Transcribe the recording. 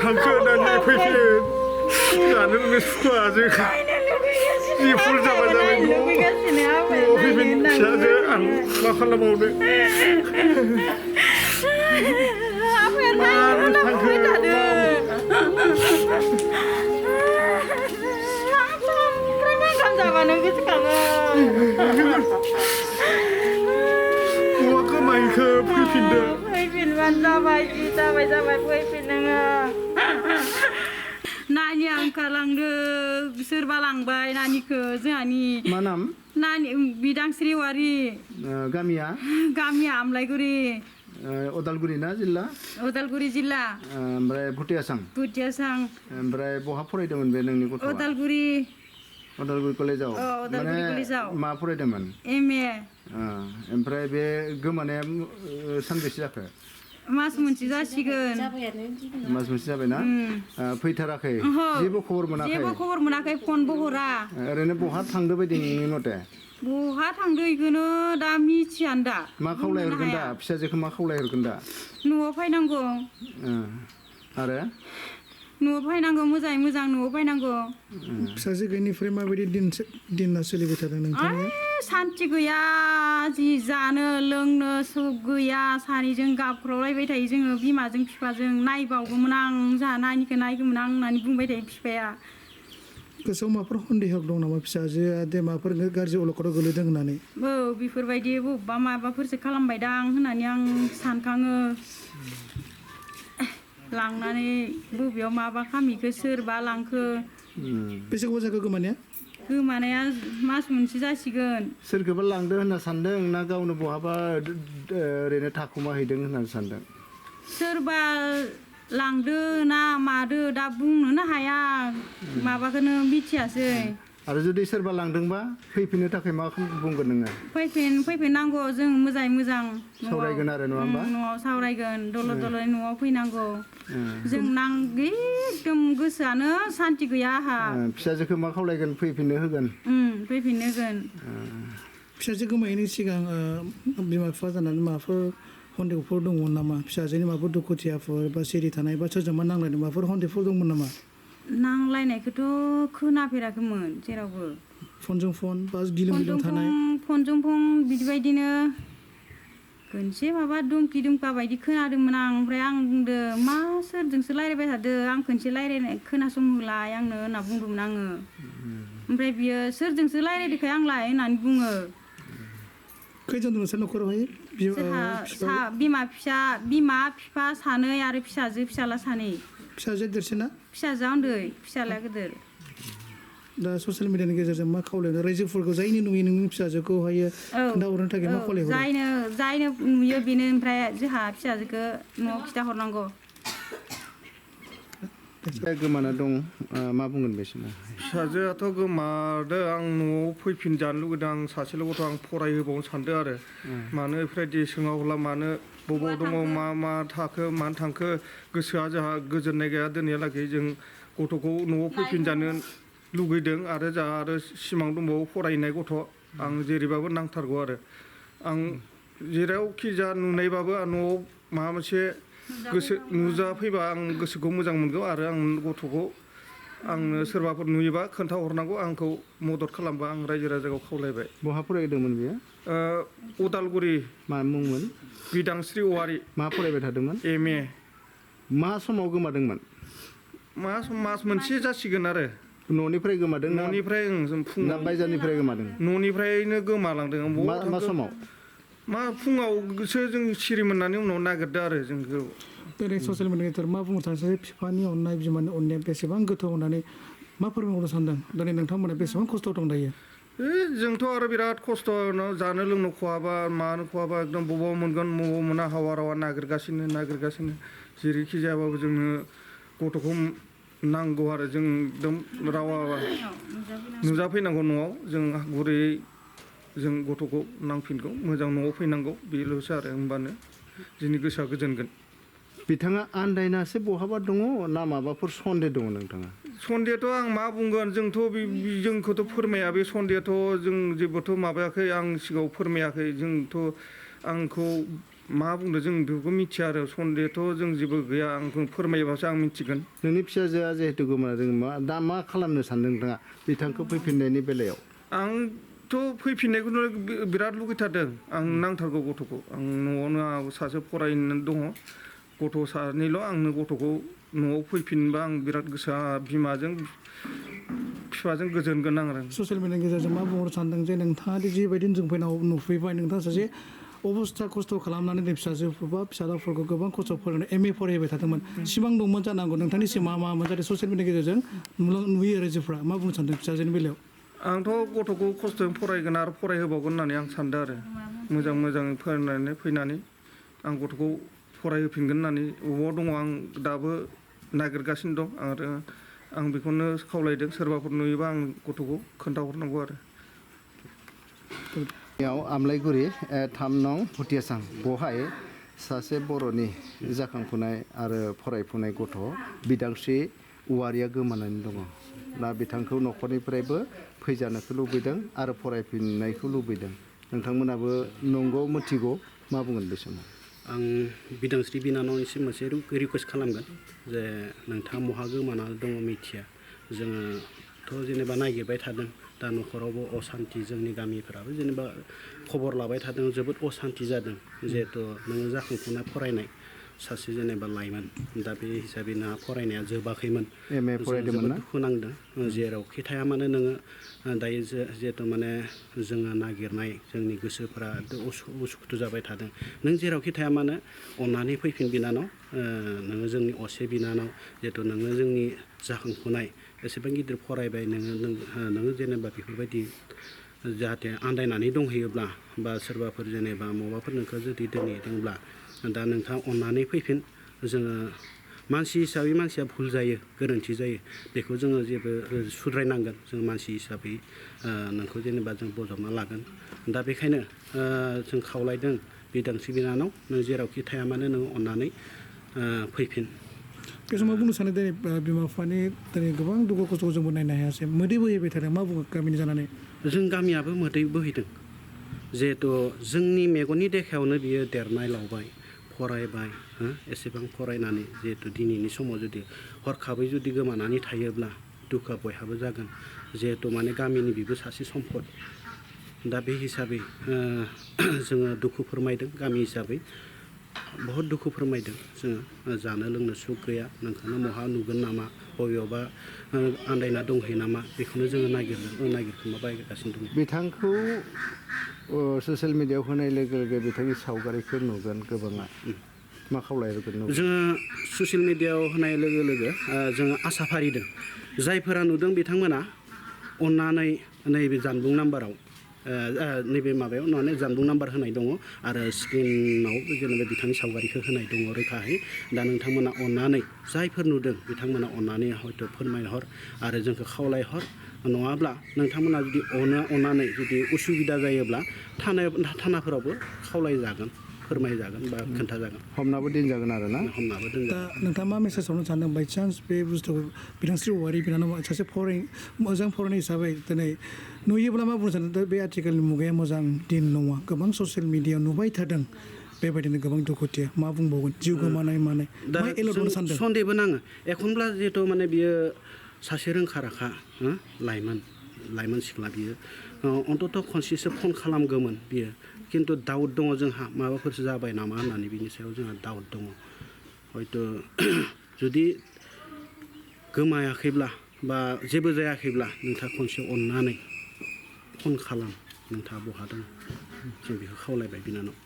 थांखो होननानै फैफिन जानो लोंनो सुखुवा जों जि फुल जाबाय जाबाय न'आव फैफिन फिसाजो आं मा खालामबावनो मानो थांखो जाबानो गोसोखाङो न'आ गोमायखो फैफिनदो फैफिनबानो जाबाय जि जाबाय फैफिन नोङो नानि आंखार लांदो सोरबा लांबाय नानिखौ जोंहानि मा नाम नानि बिदांस्रि वारि गामिया आमलाइगुरि उदालगुरि ना जिल्ला उदालगुरि जिल्ला ओमफ्राय भुटियासां ओमफ्राय बहा फरायदोंमोन बे नोंनि गथ'आ उदालगुरि कलेजाव उदालगुरि कलेजाव मा फरायदोंमोन MA ओमफ्राय बे गोमानाया सानबेसे जाखो मास मोनसे जासिगोन मास मोनसे जाबायना फैथाराखै जेबो खबर मोनाखै फनबो हरा ओरैनो बहा थांदो बायदि नोंनि मथे बहा थांदो इखौनो दा मिथियानो दा मा खावलायहरगोन दा फिसाजोखौ मा खावलायहरगोन दा न'आव फैनांगौ आरो न'आव फैनांगौ मोजाङै मोजां न'आव फैनांगौ फिसाजो गैयिनिफ्राय माबायदि दिना सोलिबाय थादों नोंथांनिया सान्थि गैया जि जानो लोंनो सुख गैया सानैजों गाबख्रावलायबाय थायो जोङो बिमाजों बिफाजों नायबावगौमोन आं जोंहा नानिखौ नायगौमोन आं होननानै बुंबाय थायो बिफाया गोसोआव माबाफोर सन्देह दं नामा फिसाजोआ दे माबाफोर गाज्रि अलखदाव गोलैदों होननानै बेफोरबायदि बबेबा माबाफोरसो खालामबायदां होननानै आं सानखाङो लांनानै बबेयाव माबा खामिखो सोरबा लांखो बेसे गोबाव जाखो गोमानाया मास मोनसे जासिगोन सोरखौबा लांदो होनना सानदों ना गावनो बहाबा ओरैनो थाखुमाहैदों होननानै सानदों सोरबा लांदो ना मादो दा बुंनोनो हाया माबाखौनो मिथियासै आरो जुदि सोरबा लांदोंबा फैफिननो थाखाय मा बुंगोन नोङो फैफिननांगौ जों मोजाङै मोजां सावरायगोन आरो नङा होमबा न'आव सावरायगोन दलर न'आव फैनांगौ जों एकदम गोसोआनो सान्थि गैया आहा फिसाजोखौ मा खावलायगोन फैफिननो होगोन फिसाजो गोमायैनि सिगां बिमा बिफा जानानै माबाफोर सन्देहफोर दंमोन नामा फिसाजोनि माबाफोर दुखुथियाफोर बा सिरि थानाय बा सोरजोंबा नांलायनाय माबाफोर सन्देहफोर दंमोन नामा नांलायनायखौथ' खोनाफेराखैमोन जेरावबो फनजों फन बा गिलुं थानाय फनजों फन बिदिबायदिनो खनसे माबा दुमखि दुमखा बायदि खोनादोंमोन आं ओमफ्राय आं बुंदो मा सोरजोंसो रायज्लायबाय थादो आं खनसे रायज्लायनाय खोनासंहोलाय आंनो होनना बुंदोंमोन आङो ओमफ्राय बियो सोरजोंसो रायज्लायदोखाय आंलाय होननानै बुङो खैजन दं नोंसोर न'खरावहाय बिमा बिफा सानै आरो फिसाला सानै फिसाजोआ देरसिना फिसाजोआ उन्दै फिसालाया गिदिर दा ससियेल मिडियानि गेजेरजों मा खावलायनो रायजोफोरखौ जायनो नुयो नोंनि फिसाजोखौहाय खोन्थाहरनो थाखाय मा खावलायहरो जायनो नुयो बेनो ओमफ्राय जोंहा फिसाजोखौ न'आव खिथाहरनांगौ गोमाना दं मा बुंगोन बे समाव फिसाजोआथ' गोमादो आं न'आव फैफिनजानो लुगैदों आं सासेल' गथ' आं फरायहोबावनो सानदों आरो मानो बेफोरबायदि सोङावला मानो बबाव दङ मा थाखो मानो थांखो गोसोआ जोंहा गोजोननाय गैया दिनैहालागै जों गथ'खौ न'आव फैफिनजानो लुगैदों आरो जोंहा आरो सिमां दंबावो फरायनाय गथ' आं जेरैबाबो नांथारगौ आरो आं जेरावखि जा नुनायबाबो न'आव माबा मोनसे गोसो नुजाफैबा आं गोसोखौ मोजां मोनगौ आरो आं गथ'खौ आंनो सोरबाफोर नुयोबा खोन्थाहरनांगौ आंखौ मदद खालामबा आं रायजो राजाखौ खावलायबाय बहा फरायदोंमोन बेयो उदालगुरि मा मुंमोन बिदांस्रि औवारि मा फरायबाय थादोंमोन MA मा समाव गोमादोंमोन मास मोनसे जासिगोन आरो न'निफ्राय गोमादों न'निफ्राय फुङाव बायजारनिफ्राय गोमादों न'निफ्रायनो गोमालांदों मा समाव मा फुङावसो जों सिरि मोननानै उनाव नागिरदों आरो जोंखौ दिनै ससियेल मिडियानि गेजेराव मा बुंनो सानसै बिफानि अननाय बिमानि अननाया बेसेबां गोथौ होननानै मा फोरमायहरनो सानदों दिनै नोंथांमोना बेसेबां खस्थ' दं दायो जोंथ' आरो बिराद खस्थ' जानो लोंनो खहाबा मानो खहाबा एकदम बबाव मोनगोन बबाव मोना हावा रावा नागिरगासिनो जेरैखि जायाबाबो जोंनो गथ'खौ नांगौ आरो जों एकदम रावा नुजाफैनांगौ न'आव जों गुरैयै जों गथ'खौ नांफिनगौ मोजां न'आव फैनांगौ बेल'सो आरो होमबानो जोंनि गोसोआ गोजोनगोन बिथाङा आन्दायनासो बहाबा दङ ना माबाफोर सन्देह दङ नोंथाङा सन्देहथ' आं मा बुंगोन जोंखौथ' फोरमाया बे सन्देहथ' जों जेबोथ' माबायाखै आं सिगाङाव फोरमायाखै जोंथ' आंखौ मा बुंदों जों बेखौ मिथिया आरो सन्देहथ' जों जेबो गैया आंखौ फोरमायोबासो आं मिथिगोन। नोंनि फिसाजोआ जिहेतु गोमादों दा मा खालामनो सानदों नोंथाङा बिथांखौ फैफिननायनि बेलायाव? आंथ' फैफिननायखौनो बिराद लुगैथारदों आं नांथारगौ गथ'खौ आं न'आवनो आंहाबो सासे फरायनो दङ गथ' सानैल' आंनो गथ'खौ न'आव फैफिनबा आं बिराद गोसोआ बिमाजों बिफाजों गोजोनगोन आं आरो ससियेल मिडियानि गेजेरजों मा बुंनो सानदों जे नोंथाङा दि जिबायदि जों फैनाव नुफैबाय नोंथाङा सासे अबस्था खस्थ' खालामनानै नै फिसाजोफोर बा फिसालाफोरखौ गोबां खस्थ' फरायनानै MA फरायबाय थादोंमोन सिमां दंमोन जानांगौ नोंथांनि सिमां मामोन जाहाथे ससियेल मिडियानि गेजेरजों नुयो रायजोफ्रा मा बुंनो सानदों फिसाजोनि बेलायाव? आंथ' गथ'खौ खस्थ'यै फरायगोन आरो फरायहोबावगोन होननानै आं सानदों आरो मोजां फरायनानै फैनानै आं गथ'खौ फरायहोफिनगोन होननानै बबाव दङ आं दाबो नागिरगासिनो दं आरो आं बेखौनो खावलायदों सोरबाफोर नुयोबा आं गथ'खौ खोन्थाहरनांगौ आरो। आमलाइगुरि 3 नं भुटियासां बहाय सासे बर'नि जाखांफुनाय आरो फरायफुनाय गथ' बिदांस्रि औवारिया गोमानानै दङ। दा बिथांखौ न'खरनिफ्रायबो फैजानोखौ लुबैदों आरो फरायफिननायखौ लुबैदों। नोंथांमोनाबो नंगौ मिथिगौ मा बुंगोन बे समाव? आं बिदांस्रि बिनानावनिसिम मोनसे रिकुवेस्ट खालामगोन जे नोंथाङा महा गोमाना दङ मिथिया जोङोथ' जेनेबा नागिरबाय थादों दा न'खरावबो असान्ति जोंनि गामिफोराबो जेनेबा खबर लाबाय थादों जोबोद असान्ति जादों जिहेथु नोङो जाखांफुनाय फरायनाय सासे जेनेबा लाइमोन दा बे हिसाबै नोंहा फरायनाया जोबाखैमोन MA फरायदोंमोन ना? दुखु नांदों जेरावखि थाया मानो नोङो दायो जिहेथु माने जोङो नागिरनाय जोंनि गोसोफोरा उसुखुथु जाबाय थादों नों जेरावखि थाया मानो अननानै फैफिन बिनानाव नोङो जोंनि असे बिनानाव जिहेथु नोङो जोंनि जाखांफुनाय एसेबां गिदिर फरायबाय नोङो जेनेबा बेफोरबायदि जाहाथे आन्दायनानै दंहैयोब्ला बा सोरबाफोर जेनेबा मबाफोर नोंखौ जुदि दोनहैदोंब्ला दा नोंथाङा अननानै फैफिन जोङो मानसि हिसाबै मानसिया भुल जायो गोरोन्थि जायो बेखौ जोङो जेबो सुद्रायनांगोन जों मानसि हिसाबै नोंखौ जेनेबा जों बजबना लागोन दा बेखायनो जों खावलायदों बिदांस्रि बिनानाव नों जेरावखि थाया मानो नों अननानै फैफिन। बे समाव बुंनो सानो दिनै बिमा बिफानि दिनै गोबां दुखु खस्थ'खौ जोंबो नायनो हायासै मोदै बोहैबाय थादों मा बुङो गामिनि जानानै? जों गामियाबो मोदै बोहैदों जिहेथु जोंनि मेगननि देखायावनो बियो देरनाय लावबाय फरायबाय एसेबां फरायनानै जिहेतु दिनैनि समाव जुदि हरखाबै जुदि गोमानानै थायोब्ला दुखुआ बयहाबो जागोन जिहेतु माने गामिनि बेबो सासे सम्पद दा बे हिसाबै जोङो दुखु फोरमायदों गामि हिसाबै बहुद दुखु फोरमायदों जोङो जानो लोंनो सुख गैया नोंखौनो महा नुगोन नामा बबेयावबा आन्दायना दंहैयो नामा बेखौनो जोङो नागिरखोमा बायगासिनो दं। बिथांखौ ससियेल मिडियायाव होनाय लोगो लोगो बिथांनि सावगारिखौ नुगोन गोबाङा मा खावलायगोन? जोङो ससियेल मिडियायाव होनाय लोगो लोगो जोङो आसा फारिदों जायफोरा नुदों बिथांमोना अननानै नैबे जानबुं नाम्बाराव नैबे माबायाव माने जानबुं नाम्बार होनाय दङ आरो स्क्रिनाव जेनेबा बिथांनि सावगारिखौ होनाय दङ रोखाहै दा नोंथांमोना अननानै जायफोर नुदों बिथांमोना अननानै हयथ' फोरमायहर आरो जोंखौ खावलायहर नङाब्ला नोंथांमोना जुदि अननानै जुदि उसुबिदा जायोब्ला थानाफोरावबो खावलायजागोन फोरमायजागोन बा खोन्थाजागोन हमनाबो दोनजागोन आरो ना हमनाबो दोनजागोन। दा नोंथाङा मा मेसेज हरनो सानदों बायचान्स बे बुस्थुखौ बिदांस्रि औवारि बिनानाव सासे मोजां फरायनाय हिसाबै दिनै नुयोब्ला मा बुंनो सानदों बे आथिखालनि मुगाया मोजां दिन नङा गोबां ससियेल मिडियायाव नुबाय थादों बेबायदिनो गोबां दुखुथिया मा बुंबावगोन जिउ गोमानाय मानाय दा मा एलार्ट होनो सानदों? सन्देहबो नाङो एखनब्ला जिहेथु माने बियो सासे रोंखा राखा लाइमोन सिख्ला बियो अन्तत' खनसेसो फन खालामगौमोन बियो खिन्थु दाउट दङ जोंहा माबाफोरसो जाबाय नामा होननानै बिनि सायाव जोंहा दाउट दङ हयथ' जुदि गोमायाखैब्ला बा जेबो जायाखैब्ला नोंथाङा खनसे अननानै फन खालाम नोंथाङा बहा दङ जों बेखौ खावलायबाय बिनानाव।